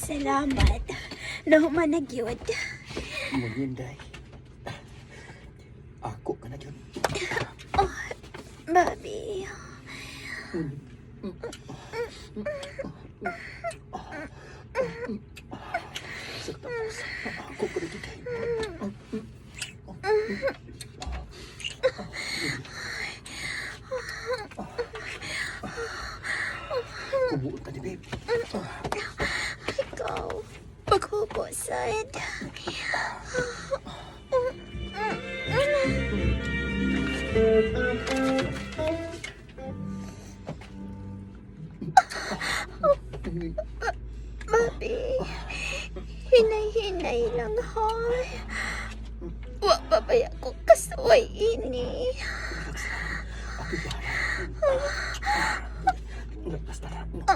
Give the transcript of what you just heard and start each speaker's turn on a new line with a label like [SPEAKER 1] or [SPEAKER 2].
[SPEAKER 1] Salamat. Nahuman na gyud.
[SPEAKER 2] Muninday. Ako ka na yun.
[SPEAKER 1] Oh, Bobby.
[SPEAKER 2] Sa tapos, ako ka na yun. Kumuot na ni babe.
[SPEAKER 1] Ikaw, paghubo sad. Bobby, hinay-hinay lang ha. Wa pa ba ako kasuway ini?
[SPEAKER 2] Ako bahala. Basta na.